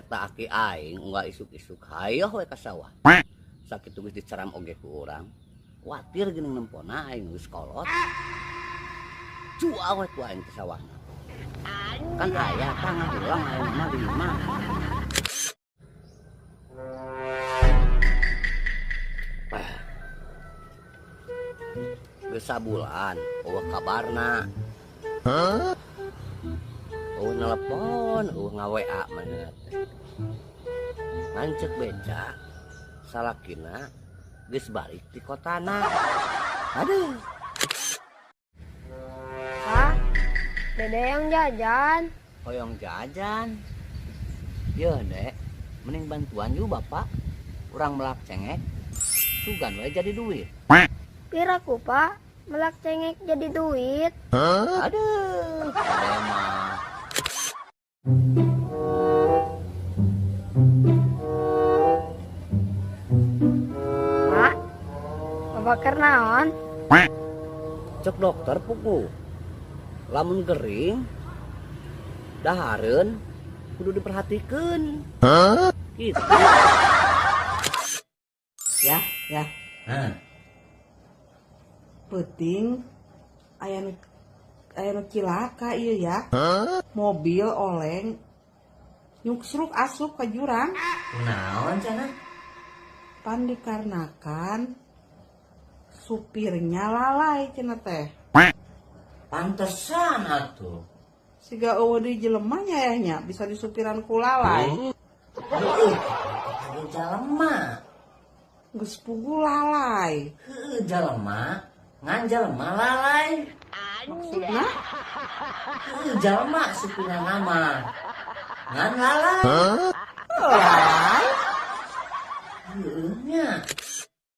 Eta aki aing unggal isuk-isuk hayoh we ka sawah. Sakitu geus diceram oge ku urang. Kuatir geuning nempona aing geus kolot. Cua we ku aing ke sawahna. Kan aya tangah ulang aing mah di imah. Geus sabulan eueuh kabarna. Eueuh nelepon, eueuh nga-WA manehna teh. Ngan ceuk beca salakina geus balik ti kotana. Aduh. Pak, Dede yang jajan. Hoyong jajan. Yeuh, Dek, mending bantuan yuk Bapak. Urang melak cengek, sugan we jadi duit. Piraku, Pak, melak cengek jadi duit. Aduh, Dede mah. Pak, Bapak keur naon? Cek dokter pugu. Lamun gering, dahareun kudu diperhatikeun. Gitu. Ya, ya. Hah. Peuting aya nu cilaka ieu ya. Mobil oleng nyuksruk asup ka jurang. Kunaon cenah? Pan dikarenakan supirnya lalai cenah teh. Pantesan atuh. Siga eueuh di jelema nya ya nya bisa disupiran ku lalai. Heeh, jelema. Geus pugu lalai. Heeh, jelema ngan jelema lalai. Maksudna? Heeh, jelema supirna mah ngan lalai. Lalai? Heeh nya.